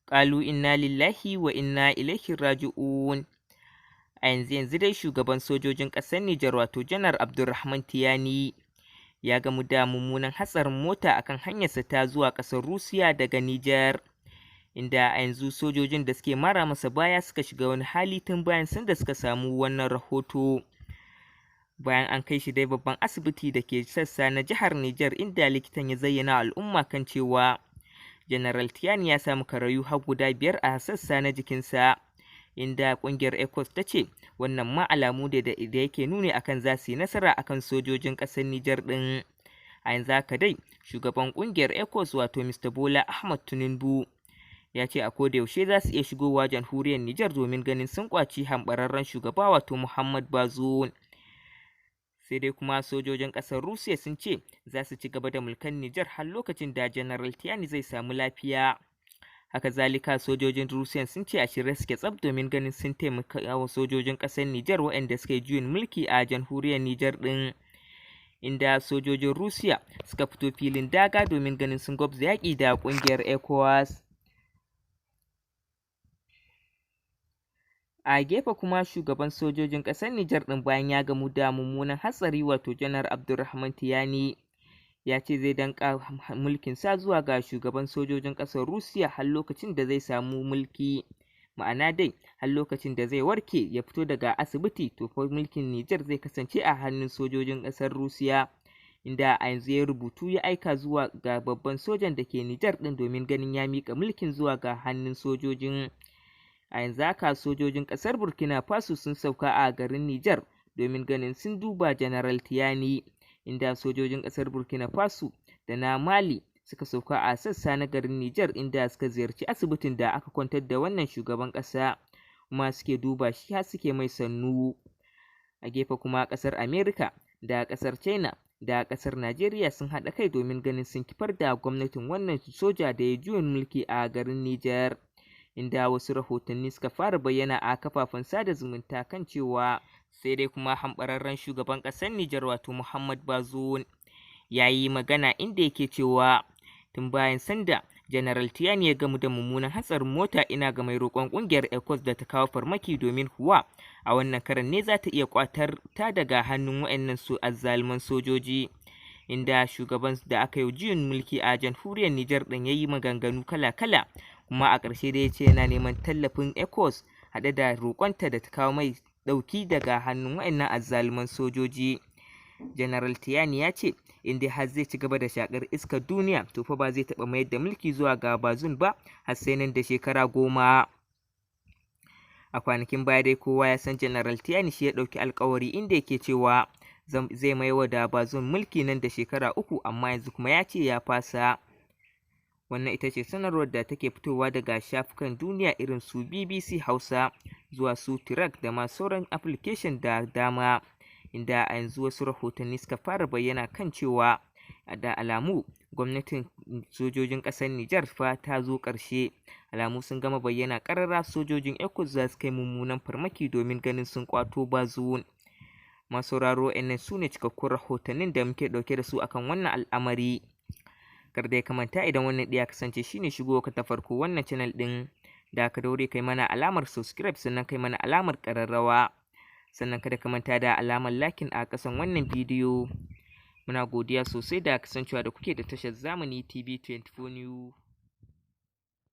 Qalu inna lillahi wa inna ilaihi raji'un. A yanzu dai shugaban sojojin ƙasar Nijar wato Janar Abdurrahman Tiyani ya gamu da mummunan hatsarin mota akan hanyarsa ta zuwa ƙasar Rusiya daga Nijar, inda a yanzu sojojin da suke mara masa baya suka shiga wani hali tun bayan sanda suka samu wannan rahoto. Bayan an kai shi dai babban asibiti da ke sassa na jihar Nijar, inda likitan ya zayyana al'umma kan cewa General Tiyani ya samu karayu har guda 5 a sassa na jikinsa, inda kungiyar ECOWAS ta ce wannan ma alamu da yake nuni akan za su yi nasara akan sojojin ƙasar Nijar ɗin. A yanzu haka dai shugaban kungiyar ECOWAS wato Mr. Bola Ahmed Tinubu ya ce a koda yaushe za su iya shigowa jamhuriyar Nijar domin ganin sun kwaci hambararren shugaba wato Muhammad Bazoum. Sai dai kuma sojojin ƙasar Rusiya sun ce za su ci gaba da mulkan Nijar har lokacin da General Tiyani zai samu lafiya. Haka zalika sojojin Rusiya sun ce a shirye suke tsaf domin ganin sun taimaka wa sojojin ƙasar Nijar waɗanda suka yi juyin mulki a jamhuriyar Nijar ɗin, inda sojojin Rusiya suka fito filin daga domin ganin sun gwabza yaƙi da ƙungiyar ECOWAS. A gefe kuma shugaban sojojin ƙasar Nijar ɗin bayan ya gamu da mummunan hatsari wato Janar Abdurrahman Tiyani ya ce zai danƙa mulkin sa zuwa ga shugaban sojojin ƙasar Rusiya har lokacin da zai samu mulki. Ma'ana dai har lokacin da zai warke ya fito daga asibiti, to fa mulkin Nijar zai kasance a hannun sojojin ƙasar Rusiya, inda a yanzu ya rubutu ya aika zuwa ga babban sojan da ke Nijar ɗin domin ganin ya miƙa mulkin zuwa ga hannun sojojin. A yanzu haka sojojin ƙasar Burkina Faso sun sauka a garin Nijar domin ganin sun duba General Tiyani, inda sojojin ƙasar Burkina Faso da na Mali suka sauka a sassa na garin Nijar, inda suka ziyarci asibitin da aka kwantar da wannan shugaban ƙasa kuma suke duba shi har suke mai sannu. A gefe kuma ƙasar Amerika da ƙasar China da ƙasar Najeriya sun haɗa kai domin ganin sun kifar da gwamnatin wannan soja da ya juyin mulki a garin Nijar, inda wasu rahotanni suka fara bayyana a kafafen sada zumunta kan cewa sai dai kuma hambararren shugaban ƙasar Nijar wato Muhammad Bazoum ya yi magana inda yake cewa tun bayan sanda General Tiyani ya gamu da mummunan hatsarin mota, ina ga mai roƙon ƙungiyar ECOWAS da ta kawo farmaki domin kuwa a wannan karan ne za ta iya ƙwatar ta daga hannun waɗannan su azzaluman sojoji, inda shugaban da aka yi juyin mulki a jamhuriyar Nijar ɗin ya yi maganganu kala-kala, kuma a ƙarshe da ya ce yana neman tallafin ECOWAS haɗe da roƙonta da ta kawo mai ɗauki daga hannun waɗannan azzaluman sojoji. General Tiyani ya ce in dai har zai ci gaba da shakar iskar duniya to fa ba zai taɓa mayar da mulki zuwa ga Bazoum ba har sai nan da shekara 10. A kwanakin baya dai kowa ya san General Tiyani shi ya ɗauki alƙawari inda yake cewa zai maiwa da Bazoum mulki nan da shekara 3, amma yanzu kuma ya ce ya fasa. Wannan ita ce sanarwar da take fitowa daga shafukan duniya irin su BBC Hausa zuwa su Tirak da ma sauran application da dama, inda a yanzu wasu rahotanni suka fara bayyana kan cewa da alamu gwamnatin sojojin ƙasar Nijar fa ta zo ƙarshe. Alamu sun gama bayyana ƙarara sojojin ECOWAS za su kai mummunan farmaki domin ganin sun ƙwato Bazoum. Masu sauraro, waɗannan su ne cikakkun rahotannin da muke ɗauke da su akan wannan al'amari. Kar dai ka manta idan wannan ɗaya kasance shine shigowarka ta farko wannan channel ɗin, da ka daure kai mana alamar subscribe sannan kai mana alamar ƙararrawa, sannan kada ka manta da alamar liking a ƙasan wannan bidiyo. Muna godiya sosai da kasancewa da kuke da tashar Zamani TV 24 News.